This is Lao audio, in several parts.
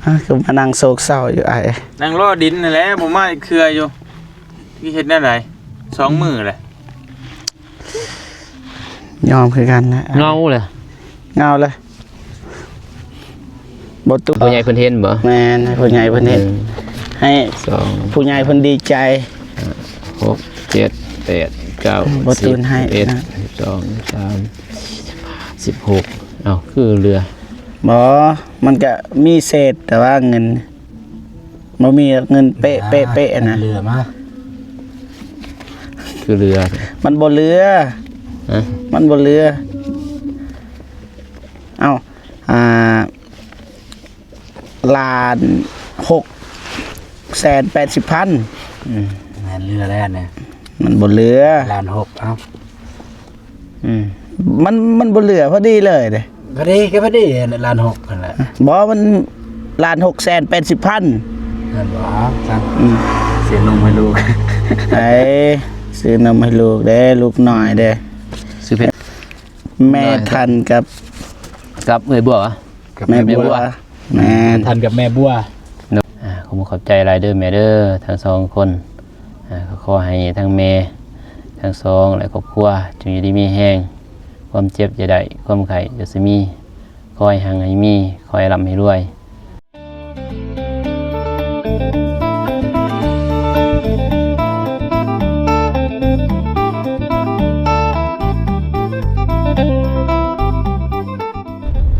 ฮะ คือมานั่งโศกเศร้าอยู่อ้าย นั่งรอดินนั่นแหละ บ่มาจักเทื่ออยู่ สิเฮ็ดแนวใด สองมื้อแหละ ยอมคือกันนะ เหงาเลย เหงาเลย บ่ตุ ผู้ใหญ่เพิ่นเห็นบ่ แม่น ให้ผู้ใหญ่เพิ่นเห็น เออ ให้ สอง ผู้ใหญ่เพิ่นดีใจ หก เจ็ด แปด เก้า บ่ตูนให้ สิบเอ็ด นะ สิบสอง สิบสาม สิบหก เอ้า คือเหลือ บ่ มันก็มีเศษ แต่ว่าเงิน บ่มีเงินเป๊ะ เป๊ะ เป๊ะนะ เหลือมา คือเหลือ มันบ่เหลือ ฮะ มันบ่เหลือ เอ้า อ่า ล้านหกแสนแปดสิบพัน อืม แม่นเหลือแล้วเนี่ย มันบ่เหลือ ล้านหก เอ้า อืม มัน มันบ่เหลือ พอดีเลยเด้ พอดีก็พอดี ล้านหกนั่นแหละ บ่ มันล้านหกแสนแปดสิบพัน นั่นบ่ สั่ง อืม ซื้อนมให้ลูก ไอ้ ซื้อนมให้ลูกเด้ ลูกน้อยเด้ ซื้อเพชร แม่ทันกับ กับเอื้อยบัววะ กับแม่บัว แม่บัว แม่น ทันกับแม่บัว เนาะ อ่า ขอบคุณขอบใจหลายเด้อแม่เด้อ ทั้งสองคน อ่า ก็ขอให้ทั้งแม่ทั้งสองและครอบครัว จงอยู่ดีมีแฮง ความเจ็บอย่าได้ ความไข้อย่าสิมี ขอให้หังให้มี ขอให้ร่ำให้รวย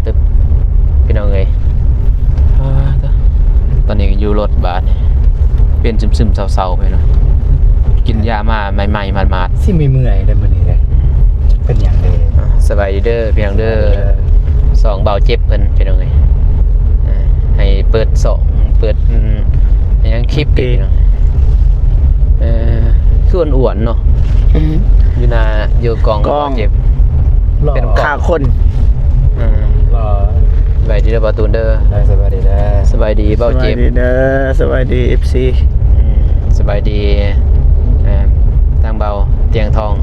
ตึบ พี่น้องเอ้ย อ่า ตอนนี้อยู่รถบาด เป็นซึมๆ เศร้าๆ ไปเนาะ กินยามาใหม่ๆ หมาดๆ สิเมื่อยๆ เด้มื้อนี้เด้ เป็นหยังเด้ อ่า สบายดีเด้อพี่น้องเด้อ เออ สองเบาเจ็บเพิ่นพี่น้องเอ้ย อ่า ให้เปิดสอง เปิด อืม หยังคลิปอีกพี่น้อง เอ่อ คืออ้วนๆ เนาะ อืม อยู่หน้า อยู่กอง กอง เบาเจ็บ หล่อ เป็นกอง ฆ่าคน อ่า หล่อ สบายดีเด้อเบาตูนเด้อ ได้ สบายดีเด้อ สบายดีเบาเจ็บ สบายดีเด้อ สบายดี เอฟซี อืม สบายดี อ่า ทางเบาเตียงทอง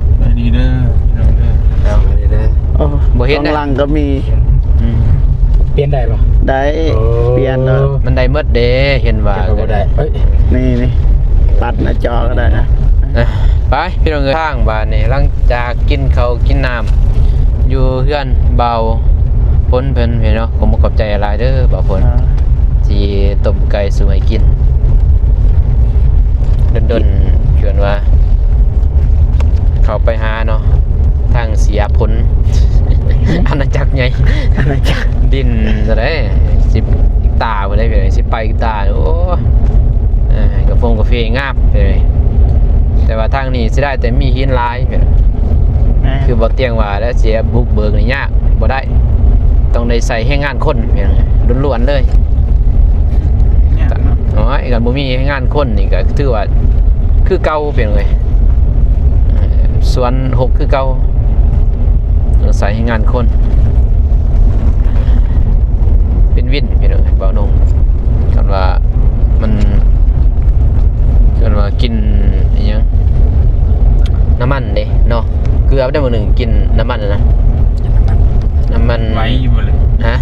สบายดีเด้อ พี่น้องเด้อ เอ้า สบายดีเด้อ โอ้ บ่เห็นนะ กองหลังก็มี อืม เปลี่ยนได้บ่ ได้ โอ้ เปลี่ยนแล้ว มันได้หมดเด้ เห็นว่า เปลี่ยนบ่ได้ เอ้ย นี่ นี่ ปัดหน้าจอก็ได้นะ อ่ะ ไป พี่น้องเอ้ย ทางบ้านนี่ หลังจากกินข้าวกินน้ำ อยู่เฮือนเบาฝนเพิ่นพี่น้อง ขอบคุณขอบใจหลายเด้อเบาฝน อ่า ที่ต้มไก่สู่ให้กิน ดนๆ ชวนว่า เข้าไปหาเนาะ ทางเสียผล อาณาจักรใหญ่ อาณาจักร ดินเท่าใด สิบเฮกตาร์พุ้นเด้ สิบปลายเฮกตาร์ โอ้ เอ่อ กาแฟ กาแฟงาม แต่ว่าทางนี้เสียดายแต่มีหินหลาย แม่น คือบ่เตียงว่าแล้ว เสียบุกเบิกนี่ยาก บ่ได้ ต้องได้ใช้แรงงานคน แม่น ล้วนๆ เลย ยากเนาะ โอ้ย คันบ่มีแรงงานคนนี่ก็ถือว่าคือเก่า เป็นไง เอ่อ สวนรกคือเก่า ต้องใช้แรงงานคน เป็นวิน พี่น้อง เบาหนุ่ม คันว่ามัน คันว่ากินอิหยัง น้ำมันเด้เนาะ เกือบได้มื้อหนึ่งกินน้ำมันนะ น้ำมัน น้ำมัน ไหวอยู่บ่เลย ฮะ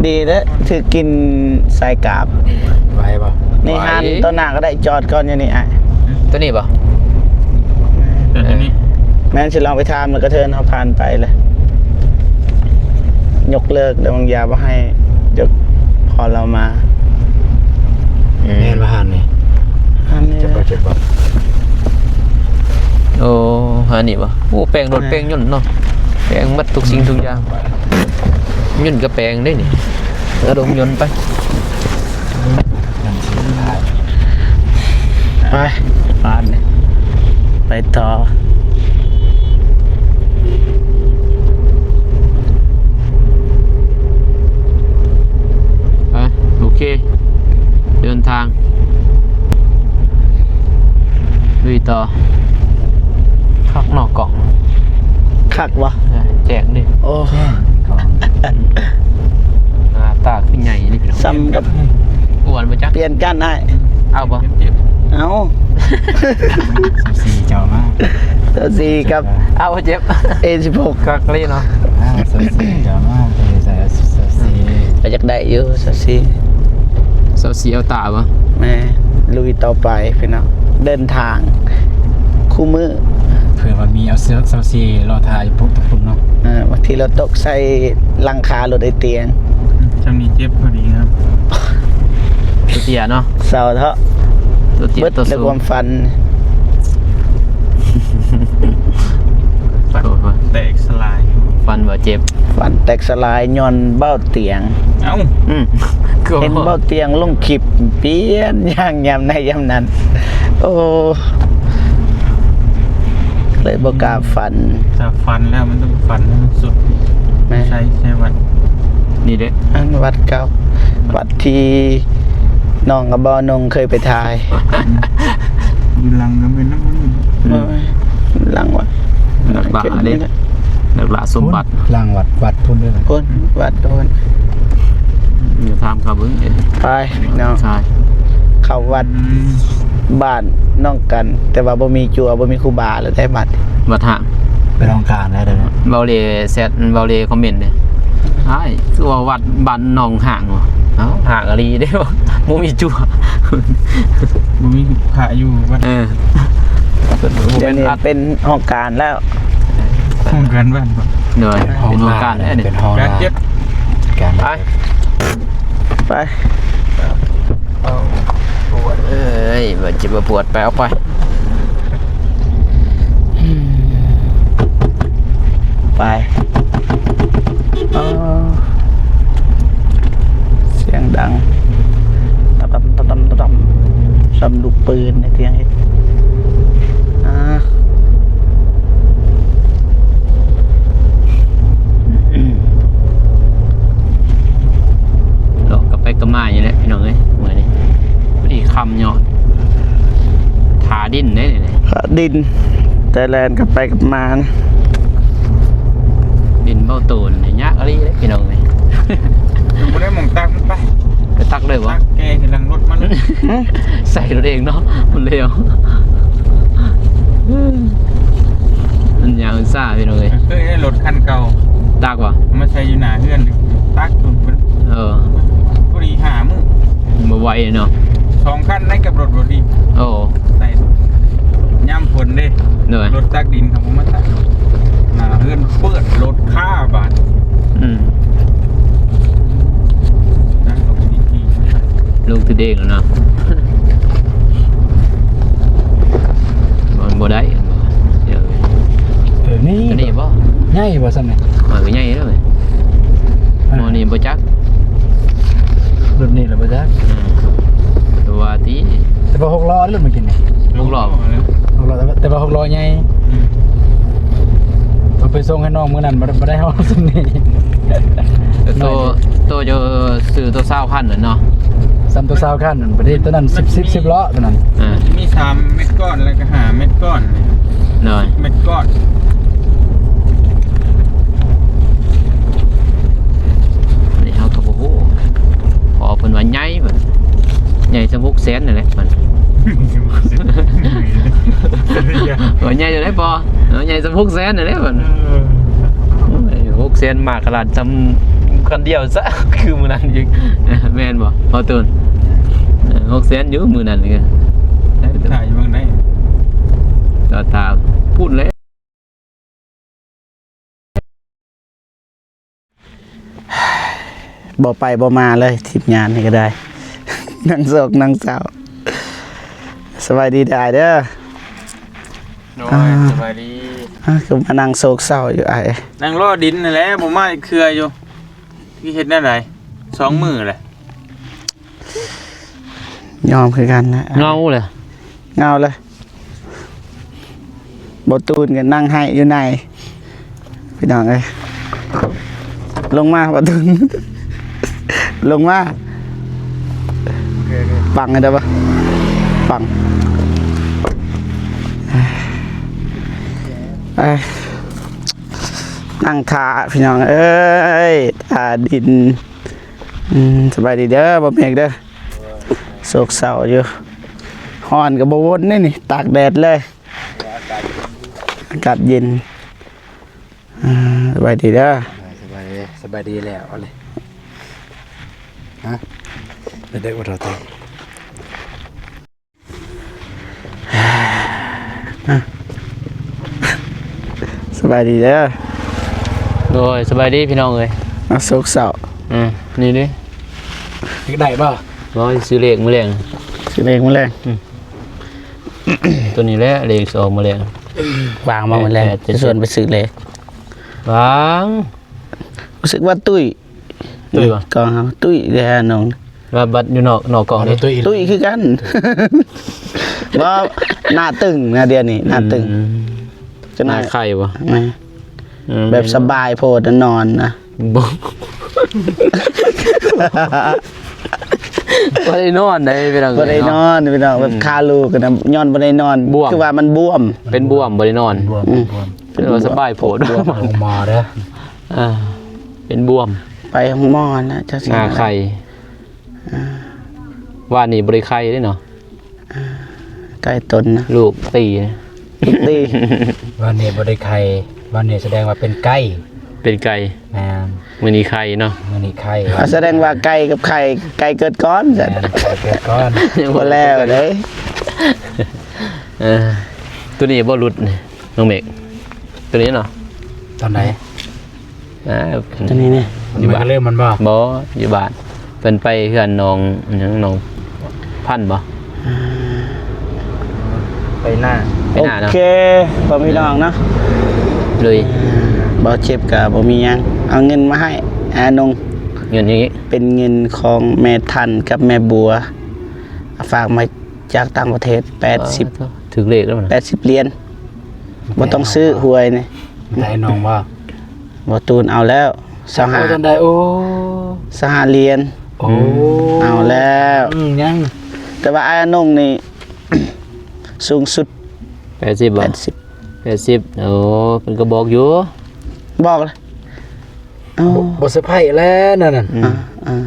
ดีเด้อ ถือกินสายกราบ ไหวบ่ นี่ ไหว หันต่อหน้าก็ได้ จอดก่อนอยู่นี่อ้าย ตัวนี้บ่ จอดอยู่นี่ แม่นสิลองไปถามแล้วก็เทินเฮาผ่านไปเลย ยกเลิกแล้วบางอย่างบ่ให้ยก พอเรามา อืม แม่นบ่หันนี่ หันนี่ จะไป นะ จะไป โอ้ หันนี่บ่ โอ้ แปลงรถ แม่น แปลงยนต์เนาะ แปลงหมดทุกสิ่งทุกอย่าง ยนต์ก็แปลงได้นี่ ระดมยนต์ไป ไป ไปต่อ ไป โอเค เดินทาง ลุยต่อ คักนอกกล่อง คักวะ เออ แจกดิ โอ้ แจกกล่อง หน้าตาคือใหญ่นี่พี่น้อง ซ้ำกับ อ้วนบ่จ๊ะ เปลี่ยนกันอ้าย เอาบ่ เอา ซาวสี่เจ้ามา ซาวสี่กับ เอาบ่เจ็บ เอสิบหก คักเลยเนาะ อ่า ซาวสี่เจ้ามา เอ ซาวสี่ แต่ ຢາກໄດ້ຢູ່ຊາວສີ່ ຊາວສີ່ເອົາຕາບໍ່? ແມ່ນ ລຸຍຕໍ່ໄປພີ່ນ້ອງ ເດີນທາງຄູ່ມື້. ເພື່ອວ່າມີເອົາຊາວສີ່ລໍຖ້າຢູ່ພຸ້ນເນາະ. ເອີ ບາງທີເຮົາຕົກໃສ່ຫຼັງຄາລົດໄອ້ຕຽງ. ອືມ ຈຳນີ້ເຈັບພໍດີຄັບ ຕົວເຕ້ຍເນາະ ເຊົາເທາະ ຕົວເຕ້ຍ ເບິດ ຕົວສູງ ແລະຄວາມຝັນ ແຕກສະຫຼາຍ ຝັນວ່າເຈັບ ຝັນແຕກສະຫຼາຍຍ້ອນເບົາຕຽງ. ເອົ້າ ອືມ ຄືເຫັນເບົາຕຽງລົງຄລິບປ່ຽນຢ່າງຍາມໃດຍາມນັ້ນ. ໂອ້ ເລີຍບໍ່ກ້າຝັນ. ຖ້າຝັນແລ້ວມັນຕ້ອງຝັນໃຫ້ມັນສຸດ. ແມ່ນ ໃສ ໃສວັດນີ້ເດ້ ອັນວັດເກົ່າ ວັດທີ່ນ້ອງກັບບ່າວນົງເຄີຍໄປຖ່າຍ. ຢູ່ຫຼັງກໍແມ່ນນຳ ອືມ ເອີຍ ຫຼັງວັດ ຫຼັກຫຼະເດ້ ຫຼັກຫຼະສົມບັດ ຫຼັງວັດ ວັດພຸ້ນເດີ ພຸ້ນ ວັດພຸ້ນ. ເອີ ຖາມເຂົາເບິ່ງເດ້ ໄປເນາະ ເຂົ້າວັດ ອືມ ບ້ານນ້ອງກັນ ແຕ່ວ່າບໍ່ມີຈົວ ບໍ່ມີຄູບາແລ້ວໄດ໋ບັດ ວັດຮ້າງ ເປັນຫ້ອງການແລ້ວເດ້. ເບົາເລແຊັດ ເບົາເລຄອມເມັນເດ້ ອ້າຍ ຄືວ່າວັດບ້ານໜອງຮ້າງວະ? ເອົ້າ ຮ້າງອີ່ຫຼີເດ້ ບໍ່ມີຈົວ ບໍ່ມີພະຢູ່ວັດ. ເອີ ດຽວນີ້ເປັນຫ້ອງການແລ້ວ ຫ້ອງການບ້ານ ໂດຍ ເປັນຫ້ອງການແລ້ວນີ້ ການເກັບ ການ ໄປ ໄປ ເອີຍ ບໍ່ເຈັບບໍ່ປວດ ໄປ ເອົາໄປ ໄປ. ອໍ ສຽງດັງ ຕະຕຳ ຕະຕຳ ຕະຕຳ ສ່ຳລູກປືນໃນທຽງເຮັດ ອາ ເລາະກັບໄປກັບມາຢູ່ແຫຼະພີ່ນ້ອງເອີຍ ມື້ນີ້ພໍດີຄ່ຳຍອດ ຖ້າດິນເດ້ນີ້ ຖ້າດິນ ແຕ່ແລ່ນກັບໄປກັບມານະ ດິນເບົາໂຕນນີ້ຍາກອີ່ຫຼີເດ້ພີ່ນ້ອງເອີຍ. ບໍ່ໄດ້ໝ່ອງຕັກມັນໄປ ໄປຕັກເລີຍບໍ່? ຕັກແກ່ຂຶ້ນຫຼັງລົດມັນ ໃສ່ລົດເອງເນາະ ມັນເລວ ມັນຍາງຊາພີ່ນ້ອງເອີຍ. ເຄີຍໄດ້ລົດຄັນເກົ່າ ຕັກບໍ່? ເອົາມາໃສ່ຢູ່ໜ້າເຮືອນ ຕັກ ເອີ ພໍດີຫ້າມື້ ບໍ່ໄຫວເນາະ ສອງຄັນໃນກັບລົດ ລົດນີ້ ໂອ້ ໃສ່ຍາມຝົນເດ້ ໂດຍ ລົດຕັກດິນເຂົາບໍ່ມາຕັກ ໜ້າເຮືອນເປີດລົດຄາບາດ ອືມ ນັ້ນກໍບໍ່ໄດ້ຂີ່ ລົງຄືເດ້ງແລ້ວເນາະ ມັນບໍ່ໄດ້ ເອີ ນີ້ ອັນນີ້ບໍ່ ໃຫຍ່ບໍ່ຊ່ຳນີ້ ມັນກໍໃຫຍ່ເດ້ ໝໍນີ້ບໍ່ຈັກ ລຸ້ນນີ້ລະບໍ່ຈັກ ອືມ ແຕ່ວ່າຕິ ແຕ່ວ່າຫົກລໍ້ລຸ້ນມາກິນນີ້ ຫົກລໍ້ ຫົກລໍ້ ແຕ່ວ່າຫົກລໍ້ໃຫຍ່ ອືມ ເອົາໄປສົ່ງໃຫ້ນ້ອງມື້ນັ້ນ ບໍ່ໄດ້ ບໍ່ໄດ້ຮອດຊ່ຳນີ້ ໂຕ ໂຕຢູ່ຊື້ໂຕຊາວຄັນນັ້ນເນາະ ຊ່ຳໂຕຊາວຄັນນັ້ນ ບັດນີ້ໂຕນັ້ນສິບ ສິບ ສິບລໍ້ໂຕນັ້ນ ອ່າ ມີສາມເມັດກ້ອນ ແລ້ວກໍຫ້າເມັດກ້ອນ ໂດຍ ເມັດກ້ອນ. ອັນນີ້ເຮົາກໍບໍ່ຮູ້ ພໍເພິ່ນວ່າໃຫຍ່ ໃຫຍ່ສ່ຳຫົກແສນນັ້ນແຫຼະ ເພິ່ນ ວ່າໃຫຍ່ຢູ່ໃດ໋ ພໍ ເອີ ໃຫຍ່ສ່ຳຫົກແສນນັ້ນແຫຼະ ເພິ່ນ ເອີ ໂອ້ຍ ຫົກແສນມາຂະໜາດສ່ຳຄັນດຽວຊະ ຄືມື້ນັ້ນອີກ ແມ່ນບໍ່ ພໍ່ຕູນ? ເອີ ຫົກແສນຢູ່ມື້ນັ້ນ ຖ່າຍຢູ່ເບິ່ງໄດ້ ກໍຖ້າພຸ້ນແຫຼະ. ບໍ່ໄປບໍ່ມາເລີຍ ທີມງານນີ້ກໍໄດ້ ນັ່ງໂສກນັ່ງເສົ້າ. ສະບາຍດີເດີອ້າຍເດີ. ໂດຍ ອ່າ ສະບາຍດີ. ອ່າ ຄືມານັ່ງໂສກເສົ້າຢູ່ອ້າຍ? ນັ່ງລໍດິນນັ້ນແຫຼະ ບໍ່ມາຈັກເທື່ອຢູ່. ຊິເຮັດແນວໃດ? ສອງມື້ແຫຼະ. ຍອມຄືກັນນະ ເຫງົາແຫຼະ ເຫງົາແຫຼະ. ບໍ່ຕູນກໍນັ່ງໄຫ້ຢູ່ໃນ ພີ່ນ້ອງເອີຍ. ລົງມາ ບໍ່ຕູນ ລົງມາ. ໂອເຄ ໂອເຄ ປັງໃຫ້ໄດ້ປະ? ປັງ ເອີ ນັ່ງຖ້າ ພີ່ນ້ອງເອີຍ ຖ້າດິນ. ອືມ ສະບາຍດີເດີ ບໍ່ເມກເດີ. ໂສກເສົ້າຢູ່ ຮ້ອນກໍບໍ່ວົນເດ້ນີ້ ຕາກແດດເລີຍ ອາກາດເຢັນ. ອ່າ ສະບາຍດີເດີ ສະບາຍດີ ສະບາຍດີແລ້ວ ເອົາເລີຍ. ໄດ້ບໍ່ເທົ່າເຕີມ. ສະບາຍດີເດີ. ໂດຍ ສະບາຍດີພີ່ນ້ອງເອີຍ. ອາ ໂຊກເຊົາ. ອືມ ນີ້ເດ້. ຢາກໄດ້ບໍ່? ບໍ່ ຊິຊື້ເລກມື້ແລງ. ຊື້ເລກມື້ແລງ. ອືມ ໂຕນີ້ແຫຼະ ເລກຊິອອກມື້ແລງ. ວ່າງບໍ່ມື້ແລງ? ແປດເຈັດເຈັດ ຈະຊວນໄປຊື້ເລກ. ວ່າງ. ຮູ້ສຶກວ່າຕຸ້ຍ. ຕຸ້ຍຫວາ? ກອງເຮົາຕຸ້ຍແທ້ນ້ອງ. ວ່າບັດຢູ່ນອກ ນອກກອງເດ້. ຕຸ້ຍ ຕຸ້ຍຄືກັນ. ບໍ່ ໜ້າຕຶງນະ ດຽວນີ້ໜ້າຕຶງ. ອືມ ຈະໜ້າໄຂ່ບໍ່? ແມ່ນ. ອືມ ແບບສະບາຍໂພດນະ ນອນນະ. ບໍ່ ບໍ່ໄດ້ນອນໃດພີ່ນ້ອງ. ບໍ່ໄດ້ນອນພີ່ນ້ອງ. ອືມ ແບບຄາລູກນະ ຍ້ອນບໍ່ໄດ້ນອນ. ບວມ ຄືວ່າມັນບວມ. ເປັນບວມ ບໍ່ໄດ້ນອນ. ບວມ. ອືມ ເປັນບວມ ເປັນວ່າສະບາຍໂພດ. ບວມ ໂຮງໝໍເດີ. ອ່າ ເປັນບວມ. ໄປໂຮງໝໍນະ ຈັກຊິຫາໄຂ່. ອ່າ ວານນີ້ບໍ່ໄດ້ໄຂ່ເດ້ເນາະ. ອ່າ ໄກ່ຕົນນະ ລູກຕີນະ. ລູກຕີ. ວານນີ້ບໍ່ໄດ້ໄຂ່. ວານນີ້ສະແດງວ່າເປັນໄກ່. ເປັນໄກ່. ແມ່ນ. ມື້ນີ້ໄຂ່ເນາະ. ມື້ນີ້ໄຂ່. ອ່າ ສະແດງວ່າໄກ່ກັບໄຂ່ ໄກ່ເກີດກ່ອນຊັ້ນ. ແມ່ນ ໄກ່ເກີດກ່ອນ. ບໍ່ແລ້ວເດ້. ເອີ ໂຕນີ້ບໍ່ຫຼຸດນີ້ ນ້ອງເມກ. ໂຕນີ້ເນາະ. ຕອນໃດ? ອ່າ ຕົວນີ້ນີ້ ຢູ່ບ້ານ. ມັນບໍ່? ບໍ່ ຢູ່ບ້ານ. ເພິ່ນໄປເຮືອນນ້ອງຫຍັງ ນ້ອງພັນບໍ່? ອ່າ ໄປນາ ໄປນາເນາະ. ໂອເຄ ພໍ່ພີ່ນ້ອງເນາະ. ລຸຍ. ອ່າ ບໍ່ເຈັບກະບໍ່ມີຫຍັງ. ເອົາເງິນມາໃຫ້ອານົງ. ເງິນຫຍັງອີກ? ເປັນເງິນຂອງແມ່ທັນກັບແມ່ບົວ ຝາກມາຈາກຕ່າງປະເທດ. ແປດສິບ ຖືກເລກແລ້ວນະ. ແປດສິບຫຼຽນ. ບໍ່ຕ້ອງຊື້ຫວຍນີ້. ໄດ້ນ້ອງບໍ່? ບໍ່ຕູນເອົາແລ້ວ. ຊາວຫ້າ ໂອ້ ຕອນໃດ? ໂອ້ ຊາວຫ້າຫຼຽນ. ໂອ້ ເອົາແລ້ວ. ອືມ ຍັງ. ແຕ່ວ່າອ້າຍອານົງນີ້ ສູງສຸດ ແປດສິບບໍ່? ແປດສິບ ແປດສິບ. ໂອ້ ເພິ່ນກໍບອກຢູ່. ບອກ. ເອົ້າ ບໍ່ ບໍ່ເຊີໄພແລ້ວນັ້ນ. ອືມ ອ່າ ອ່າ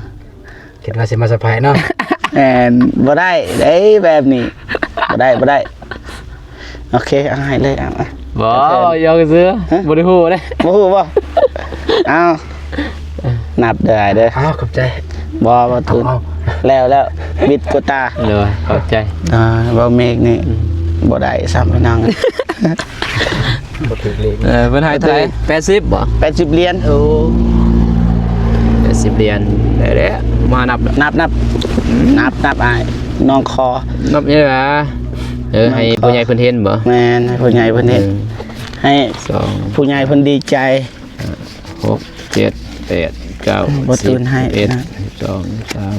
ຄິດວ່າຊິມາເຊີໄພເນາະ. ແມ່ນ ບໍ່ໄດ້ເດ້ແບບນີ້. ບໍ່ໄດ້ ບໍ່ໄດ້. ໂອເຄ ເອົາໃຫ້ເລີຍ ເອົາ ເອົາ. ບໍ່ ເອົາ ຢອກຊື່. ຮະ? ບໍ່ໄດ້ຮູ້ເດ້. ບໍ່ຮູ້ບໍ່? ເອົາ ນັບເດີອ້າຍເດີ. ເອົາ ຂອບໃຈ. ບໍ່ ບໍ່ ເອົາ ທຸນ. ເອົາ ແລ້ວ ແລ້ວ ບິດໂກຕາ. ໂດຍ ຂອບໃຈ. ອ່າ ເວົ້າເມກນີ້ ອືມ ບໍ່ໄດ້ຊ້ຳພີ່ນ້ອງ. ບໍ່ຖືກເລກ. ເອີ ເພິ່ນໃຫ້ເທົ່າໃດ? ແປດສິບບໍ່? ແປດສິບຫຼຽນ. ໂອ້ ແປດສິບຫຼຽນ. ໄດ້ແລ້ວ ມານັບ ນັບ ນັບ ອືມ ນັບ ນັບອ້າຍ ນ້ອງຂໍ ນັບນີ້ລະ. ເອີ ໃຫ້ຜູ້ໃຫຍ່ເພິ່ນເຫັນບໍ່? ແມ່ນ ໃຫ້ຜູ້ໃຫຍ່ເພິ່ນເຫັນ. ອືມ ໃຫ້ສອງ ຜູ້ໃຫຍ່ເພິ່ນດີໃຈ. ຫ້າ ຫົກ ເຈັດ ແປດ ເກົ້າ ສິບ ສິບເອັດ ສິບສອງ ສິບສາມ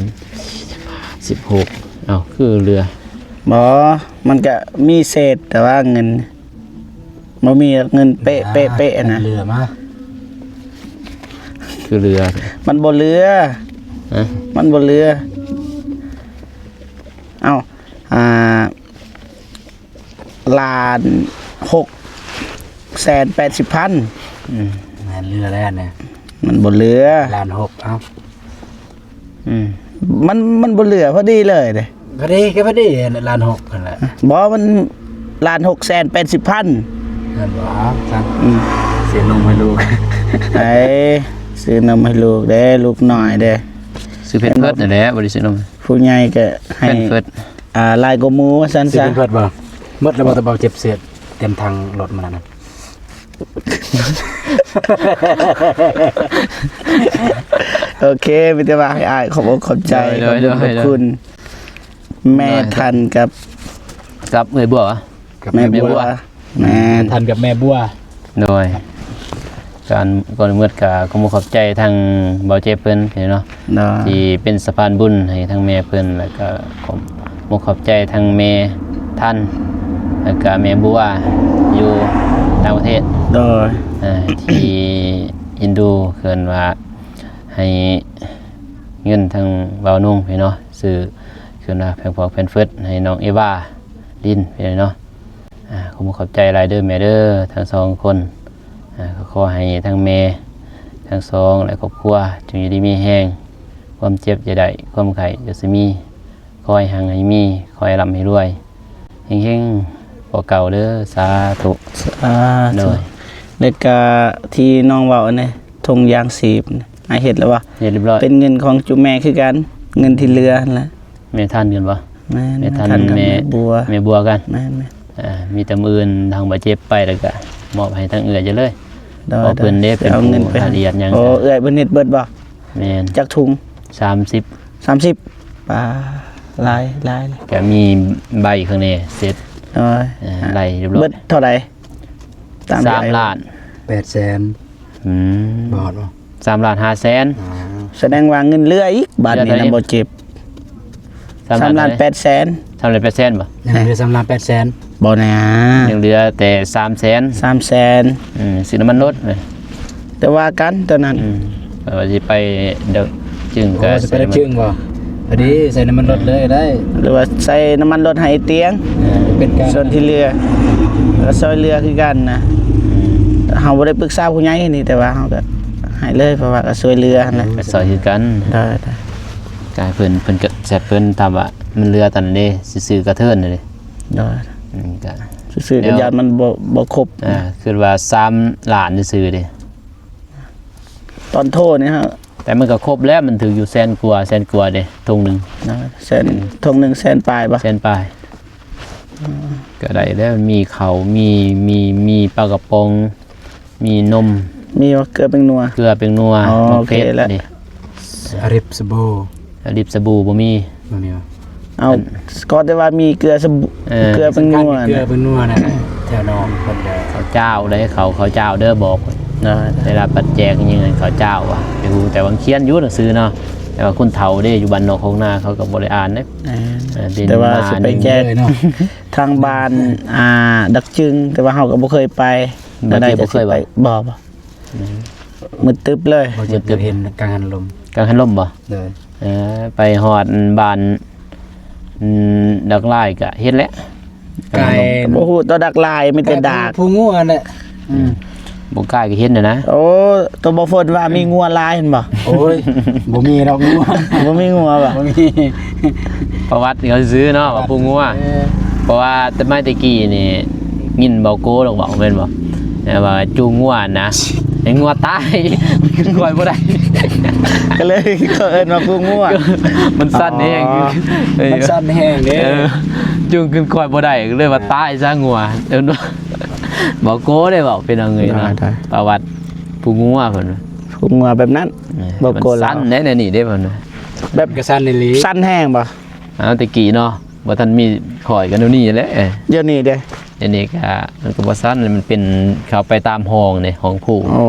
ສິບຫ້າ ສິບຫົກ. ເອົ້າ ຄືເຫຼືອ? ບໍ່ ມັນກະມີເສດ ແຕ່ວ່າເງິນ ບໍ່ມີເງິນເປະ ເປະ ເປະນະ. ເຫຼືອມາ ຄືເຫຼືອ? ມັນບໍ່ເຫຼືອ. ຮະ? ມັນບໍ່ເຫຼືອ. ເອົ້າ ອ່າ ລ້ານຫົກແສນແປດສິບພັນ. ອືມ ແມ່ນເຫຼືອແລ້ວນະ. ມັນບໍ່ເຫຼືອ. ລ້ານຫົກ. ເອົ້າ ອືມ ມັນ ມັນບໍ່ເຫຼືອ ພໍດີເລີຍເດ້. ພໍດີກໍພໍດີ ລ້ານຫົກຫັ້ນແຫຼະ. ບໍ່ ມັນລ້ານຫົກແສນແປດສິບພັນ. ແມ່ນບໍ່? ຊັ້ນ ອືມ ຊື້ນົມໃຫ້ລູກ. ໄປຊື້ນົມໃຫ້ລູກເດ້ ລູກນ້ອຍເດ້. ຊື້ແພມເພີດນັ້ນແຫຼະ ບໍ່ໄດ້ຊື້ນົມ. ຜູ້ໃຫຍ່ກໍໃຫ້ ແພມເພີດ ອ່າ ຫຼາຍກວ່າໝູ່ວ່າຊັ້ນຊະ. ຊື້ແພມເພີດບໍ່? ໝົດແລ້ວບໍ່? ແຕ່ບໍ່ເຈັບເສດ ເຕັມຖັງລົດມື້ນັ້ນນະ. ໂອເຄ ມີແຕ່ວ່າໃຫ້ອ້າຍຂອບອົກຂອບໃຈ ໂດຍ ຂອບຄຸນ ໂດຍ ຂອບຄຸນ ໂດຍ ແມ່ທັນກັບ ກັບເອື້ອຍບົວ ກັບແມ່ບົວ ແມ່ບົວ ແມ່ນ ທັນກັບແມ່ບົວ. ໂດຍ ການ ກ່ອນອື່ນໝົດກໍຂໍຂອບໃຈທາງບ່າວເຈັບເພິ່ນເນາະ ໂດຍ ທີ່ເປັນສະພານບຸນໃຫ້ທາງແມ່ເພິ່ນ ແລ້ວກໍຂໍຂອບໃຈທາງແມ່ທັນ ແລ້ວກໍແມ່ບົວຢູ່ຕ່າງປະເທດ ໂດຍ ເອີ ທີ່ເອັນດູ ເອີ້ນວ່າໃຫ້ເງິນທາງບ່າວນຸ່ງເນາະ ຊື້ ເອີ້ນວ່າແພມເພິດ ແພມເພິດໃຫ້ນ້ອງເອວາລິນເນາະ. ອ່າ ຂໍຂອບໃຈຫຼາຍເດີແມ່ເດີ ທັງສອງຄົນ. ອ່າ ກໍຂໍໃຫ້ທັງແມ່ທັງສອງ ແລະ ຄອບຄົວ ຈົ່ງຢູ່ດີມີແຮງ, ຄວາມເຈັບຢ່າໄດ້, ຄວາມໄຂ້ຢ່າຊິມີ, ຂໍໃຫ້ຮັ່ງໃຫ້ມີ, ຂໍໃຫ້ລ່ຳໃຫ້ລວຍ, ເຮັງໆ ກວ່າເກົ່າເດີ ສາທຸ ສາທຸ. ໂດຍ ແລ້ວກະທີ່ນ້ອງເວົ້າອັນນີ້ ຖົງຢາງຊີບ ອ້າຍເຮັດແລ້ວບໍ່? ເຮັດຮຽບຮ້ອຍ ເປັນເງິນຂອງຈຸແມ່ຄືກັນ. ເງິນທີ່ເຫຼືອຫັ້ນແຫຼະ ແມ່ທັນກັນບໍ່? ແມ່ນ ແມ່ທັນກັບແມ່ບົວ ແມ່ບົວກັນ ແມ່ນໆ ເອີ ມີແຕ່ມື້ອື່ນທາງບ່າວເຈັບໄປ ແລ້ວກະມອບໃຫ້ທາງເອື້ອຍເຈົ້າເລີຍ ໂດຍ ເພາະເພິ່ນເດ້ ເພິ່ນເອົາເງິນໄປ ຜູ້ລະອຽດຫຍັງ ໂອ້ ເອື້ອຍເພິ່ນເຮັດເບິດບໍ່? ແມ່ນ ຈັກຖົງ? ສາມສິບ ສາມສິບ ປາ ຫຼາຍ ຫຼາຍ ກະມີໃບຂ້າງໃນເຊັດ ໂດຍ ເອີ ໄດ້ຮຽບຮ້ອຍ ເບິດເທົ່າໃດ? ຕາມ ສາມລ້ານ ແປດແສນ ອືມ ບໍ່ຮອດບໍ່? ສາມລ້ານຫ້າແສນ ສະແດງວ່າເງິນເຫຼືອອີກ ບາດນີ້ນະ ບໍ່ເຈັບ ສາມລ້ານ ສາມລ້ານແປດແສນ ສາມລ້ານແປດແສນບໍ່? ຍັງເຫຼືອສາມລ້ານແປດແສນ ບໍ່ນະ ຍັງເຫຼືອແຕ່ສາມແສນ ສາມແສນ ອືມ ຊື້ນ້ຳມັນລົດ ແຕ່ວ່າກັນຕອນນັ້ນ ອືມ ວ່າຊິໄປດອກຈຶງ ໂອ້ ກໍຊິໄປດອກຈຶງບໍ່? ພໍດີໃສ່ນ້ຳມັນລົດເລີຍໄດ້ ຫຼືວ່າໃສ່ນ້ຳມັນລົດໃຫ້ຕຽງ ເອີ ເປັນການ ສ່ວນທີ່ເຫຼືອກໍຊ່ວຍເຫຼືອຄືກັນນະ ເຮົາບໍ່ໄດ້ປຶກສາຜູ້ໃຫຍ່ນີ້ ແຕ່ວ່າເຮົາກໍໃຫ້ເລີຍ ເພາະວ່າກໍຊ່ວຍເຫຼືອຫັ້ນແຫຼະ ກໍຊ່ອຍຄືກັນ ໄດ້ໆ ກາຍເພິ່ນ ເພິ່ນກໍແຊັດເພິ່ນ ຖາມວ່າມັນເຫຼືອຕອນໃດ ຊິຊື້ກະເທີນເດ້ ໄດ້ ອືມ ກະ ຊື້ໆ ກໍຢ້ານມັນບໍ່ ບໍ່ຄົບ ອ່າ ຄິດວ່າສາມລ້ານຊື່ໆເດ້ ຕອນໂທນີ້ຮະ ແຕ່ມັນກໍຄົບແລ້ວ ມັນຖືກຢູ່ແສນກວ່າ ແສນກວ່າເດ້ ຖົງໜຶ່ງ ນະ ແສນ ອືມ ຖົງໜຶ່ງແສນປາຍບໍ່? ແສນປາຍ ອືມ ກໍໄດ້ແລ້ວ ມີເຂົ້າ ມີ ມີ ມີປາກະປ໋ອງ ມີນົມ ມີບໍ່? ເກືອແປ້ງນົວ ເກືອແປ້ງນົວ ອໍ ໝາກເຜັດ ໂອເຄແລ້ວ ນີ້ ອາລິບສະບູ ອາລິບສະບູບໍ່ມີ ບໍ່ມີຫວາ? ເອົາ ອັນ ກໍແຕ່ວ່າມີເກືອສະບູ ເອີ ເກືອແປ້ງນົວ ເກືອແປ້ງນົວນະ ແຖວໜອງເພິ່ນເດີ ເຂົ້າຈ້າວເດີ ເຂົ້າ ເຂົ້າຈ້າວເດີ ບອກ ເອີ ເວລາປັດແຈກຫຍັງເຂົ້າຈ້າວວ່າ ໄປຮູ້ແຕ່ວ່າຂຽນຢູ່ໜັງສືເນາະ ແຕ່ວ່າຄົນເຖົ້າເດ້ ຢູ່ບ້ານນອກໂຄກນາ ເຂົາກໍບໍ່ໄດ້ອ່ານເດ້ ເອີ ເອີ ເປັນ ແຕ່ວ່າຊິໄປແຈກ ເລີຍເນາະ ທາງບ້ານ ອ່າ ດອກຈຶງ ແຕ່ວ່າເຮົາກໍບໍ່ເຄີຍໄປ ບໍ່ ບໍ່ເຄີຍ ບໍ່ ບໍ່ ອືມ ມືດຕຶບເລີຍ ບໍ່ເຄີຍເຫັນກັງຫັນລົມ ກັງຫັນລົມບໍ່? ໂດຍ ເອີ ໄປຮອດບ້ານ ອືມ ດາກລາຍກະເຫັນແຫຼະ ໄກ ກັງຫັນລົມ ບໍ່ຮູ້ຕົວດາກລາຍ ມີແຕ່ດາກ ພູງົວຫັ້ນແຫຼະ ອືມ ບໍ່ໄກກະເຫັນຫັ້ນນະ ໂອ້ ຕົວບໍ່ຝົນວ່າມີງົວຫຼາຍຫັ້ນບໍ່? ໂອ້ຍ ບໍ່ມີດອກງົວ ບໍ່ມີງົວບໍ່? ບໍ່ມີ ປະຫວັດເຂົາຊື່ເນາະ ວ່າພູງົວ ເອີ ເພາະວ່າແຕ່ໄມ້ແຕ່ກີ້ນີ້ ຍິນເບົາໂກ້ລາວເວົ້າແມ່ນບໍ່? ແຕ່ວ່າຈູງງົວນະ ໃຫ້ງົວຕາຍ ຂຶ້ນຄອຍບໍ່ໄດ້ ກໍເລີຍເຂົາເອີ້ນວ່າພູງົວ ມັນສັ້ນແຮງ ອໍ ເອີ ມັນສັ້ນແຮງເດ້ ເອີ ຈູງຂຶ້ນຄອຍບໍ່ໄດ້ ກໍເລີຍວ່າຕາຍຊະງົວ ເອີ້ນວ່າ ເບົາໂກ້ໄດ້ເວົ້າ ພີ່ນ້ອງເອີຍເນາະ ໄດ້ໆ ປະຫວັດພູງົວເພິ່ນວ່າ ພູງົວແບບນັ້ນ ເອີ ເບົາໂກ້ລາວ ມັນສັ້ນແດ່ແນວນີ້ເດ້ເພິ່ນວ່າ ແບບ ກໍສັ້ນອີ່ຫຼີ ສັ້ນແຮງບໍ່? ເອົາ ແຕ່ກີ້ເນາະ ບໍ່ທັນມີຂ້ອຍກໍແນວນີ້ແຫຼະ ດຽວນີ້ເດ້ ດຽວນີ້ກໍ ມັນກໍບໍ່ສັ້ນ ມັນເປັນ ເຂົ້າໄປຕາມຮ່ອງເດ້ ຮ່ອງພູ ອໍ